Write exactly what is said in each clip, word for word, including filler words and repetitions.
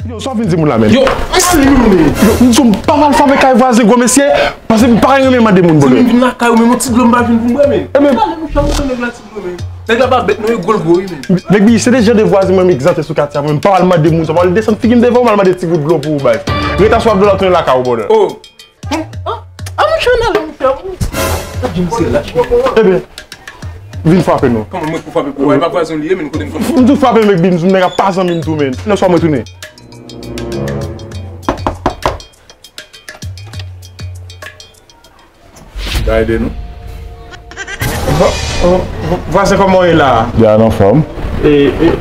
Yo, sa w vin di moun la menm? Yo, mwen sali nou, men. Yo, m di w, m pa pral frape kay vwazen, gwo mesye, paske m pa renmen mande moun, brother. Vin lakay ou, men yon ti dlo m pa vin pou m bwè, men. Ebyen, ale, mouche, mwen nèg la ti dlo, men. Nèg la pa bèt, non, e gwo l gwo, wi, men. Mekbi, se de jan de vwazen mwen m egzante sou katye a, mwen m pa pral mande moun sa, m pral desann figi m devan w, m al mande ti gout dlo pou ou, bay. Ret aswè ap dlo la tounen lakay ou, brother. Oh. Ah, ah, mouche, n ale, mouche, ah, mouche. Ebyen, vin frape non. Kòman mwen pou frape pou ou? E pa vwazen li ye, men kote m konn. M tou frape, mekbi, m di w nèg la pa zanmi m tou, men. Lè swa mwen tounen. Ka ede nou? Vwa-, vwa-, vwazen, kòman w ye la? Byen, anfòm. E, e,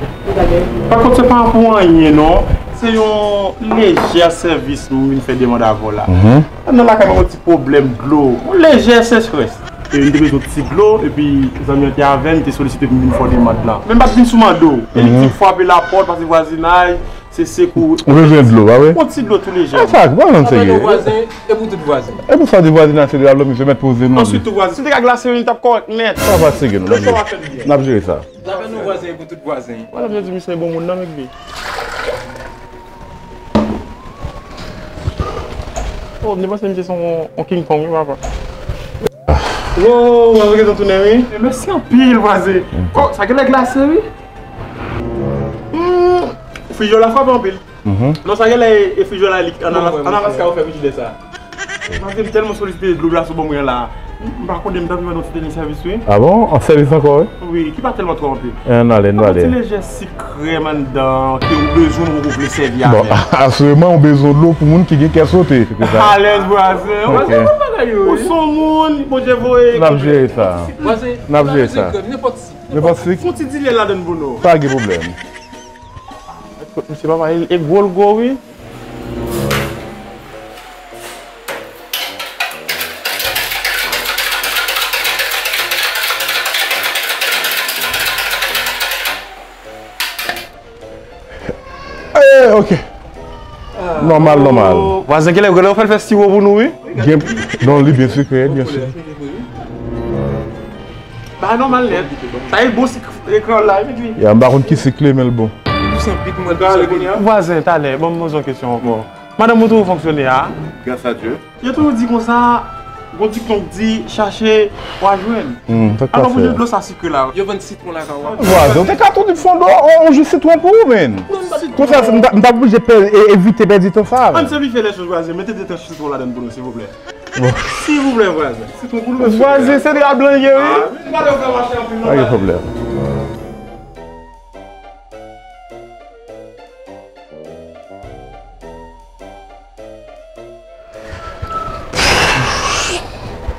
pa kont, se pa pou anyen, non. Se yon lejè sèvis m vin fè demann avè w la. Mhm. Nan lakay mwen, yon ti pwoblèm dlo. Yon lejè sechrès. E m te bezwen ti dlo, epi zanmi an te avè m, li te solisite pou m vin fè w demann lan. Men m pa t vin sou mande w. E li te frape lapòt, pase vwazinaj, se sekou. Ou bezwen dlo, pa vre? Yon ti dlo tou lejè. E sa, pa nan serye. Vwazen, e pou tout vwazen. E pou sa di vwazinaj se de la dlo, misye mèt poze nou. Answit tou vwazen. Si w te ka glase yo, li t ap kòrèk nèt. Sa pa serye, nou, n ap jere. N ap jere sa. Zafè nou vwazen, e pou tout vwazen. Madanm yo di misye bon moun nan, mekbi. Oh, m te panse misye se yon, yon King Kong, wi, papa. Wow, mwen gentan tounen, wi. Mèsi anpil, vwazen. Oh, sa genlè glase, wi. Hmm, frijidè la frape anpil. Mhm. Non, sa genlè e, e frijidè la, li, an Alaska yo fè frijidè sa. Paske m tèlman solisite dlo glase w ban mwen an la. M pa konnen, m ta vin mande yon ti dènye sèvis, wi. Ah bon? Yon sèvis ankò, wi? Wi, ki pa tèlman twò anpil. Ann ale, nou ale. Yon ti lejè sik krèm anndan ke ou bezwen, ou poko vle sèvi avè l. Bon, asireman, ou bezwen dlo pou moun ki gen kè sote, se sa? Alèz, vwazen. Ok. Vwazen, bon bagay yo, wi. Ou se yon moun, Bondye voye. N ap jere sa. Vwazen, n ap jere sa. Nenpòt sik. Nenpòt sik. Fon ti dilè ladann pou nou. Pa gen pwoblèm. Kot misye, papa, e, e gwo l gwo, wi. Eh, ok. Nòmal, nòmal. Vwazen, genlè, genlè, ou fè l fè siwo pou nou, wi. Gen, non, li byen sikre, byen sikre. Ba nòmal nèt. Sa e bon sik kreyòl la, wi. Ya, m pa konn ki sik li, men l bon. Dous anpil pou mwen, dous anpil. Vwazen, talè, ban m poze yon kesyon ankò. Madanm ou toujou fonksyone a? Grâce à Dieu. Yo toujou di konsa, gon dikton k di, chache, w a jwenn. Hmm, sa k pase? Alò, pou dlo sa sikre la. Yo vann sitwon lakay ou a? Vwazen, ou te ka tou di fon dlo, on, on ji sitwon pou ou, men. Konsa, m ta, m ta oblije pè-, e-, evite pèdi tan sa, men. Ann senplifye lèchòz, vwazen. Mete de tranch sitwon ladann pou nou, silvouplè. Bon. Silvouplè, vwazen. Sitwon pou nou, mesye. Vwazen, se de la blan ye, wi. Ah, wi. Gade, ou ka mache anpil nan. Pa gen pwoblèm.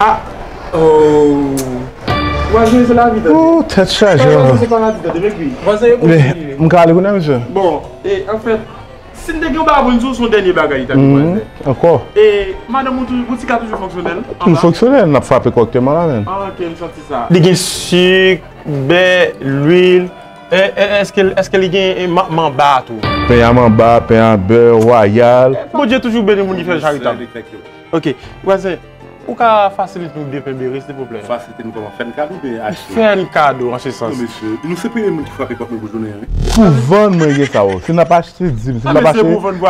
Ah! Oh! Vwazen, se lavi, tande. Oh, tèt chaje. Vwazen, se pa lavi, tande, mekbi. Vwazen, e kontinye. Men, m ka ale kounye a, mesye? Bon, e, anfèt, si n te gen yon bagay pou n di w, se yon dènye bagay, tande, vwazen. Ankò? E, madanm ou toujou, boutik la toujou fonksyonèl? Tout fonksyonèl, n ap frape kòkteman la, menm. Ah, ok, m santi sa. Li gen sik, bè, lwil, E, e, èske, èske li gen, e, ma-, manba tou? Pen a manba, pen a bè, wayal. Bondye toujou beni moun ki fè charitab. Ok, vwazen, ou ka fasilite nou de pen bere, silvouplè? Fasilite nou kòman? Fè n kado oubyen achte? Fè n kado, an se sans. Non, mesye, nou se premye moun ki frape pòt mwen pou jounen an, wi. Pou vann mwen gen sa, wi. Si n ap achte, di m. Si n ap achte, di m se nenpòt nèg.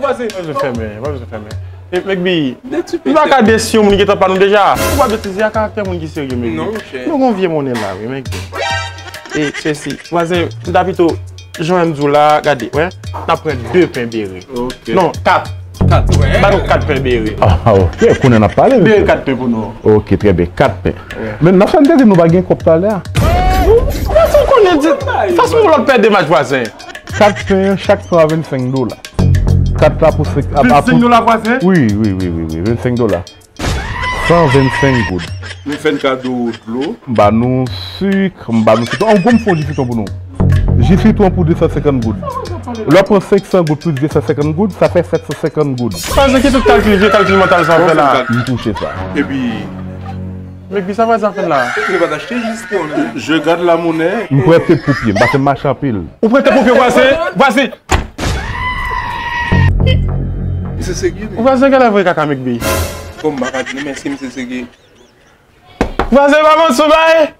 Vwazen, pa bezwen fèmen, pa bezwen fèmen. E, Mekbi, m pa ka desi yon moun gentan pa nou deja. Ou pa dwe tezi a karaktè moun ki serye, Mekbi. Non, monchè. Nou gon vye monnen la, wi, Mekbi. E, sesi, vwazen, m ta pito, jan m di w la, gade, wè, n ap pran de pen bere. Ok. Non, kat. Kat, wè. Ba nou kat pen bere. Ah, ok, kounye a n ap pale, mesye. Bere kat pen pou nou. Ok, trè byen, kat pen. Wè. Men, nan sa n te di nou pa gen kòb talè a. Ou, ou konnen di, sa se yon lòt pè de match, vwazen. Kat pen, chak pen a vennsenk dola. Kat la pou senk, a, a pou... Vennsenk dola, vwazen? Wi, wi, wi, wi, wi, vennsenk dola. San vennsenk goud. Nou fè n kado dlo. M ba nou sik, m ba nou sitwon. An gwo, m fè yon ji sitwon pou nou. Ji sitwon pou de san senkant goud. Lè w pran senk san goud plis de san senkant goud, sa fè sèt san senkant goud. Vwazen, ki tout kalkil, vye kalkil mantal sa w fè la? M touche sa. Epi, Mekbi, sa vwazen ap fè la? Ou pa t achte jis pou nou. Je garde la monnaie. M prete pou pye, m pase m mache anpil. Ou prete pou pye, vwazen? Vwazen! Misye serye, men. Vwazen genlè voye kaka, Mekbi. Bon, m pa ka di non, men èske misye serye? Vwazen pa bon sou bay?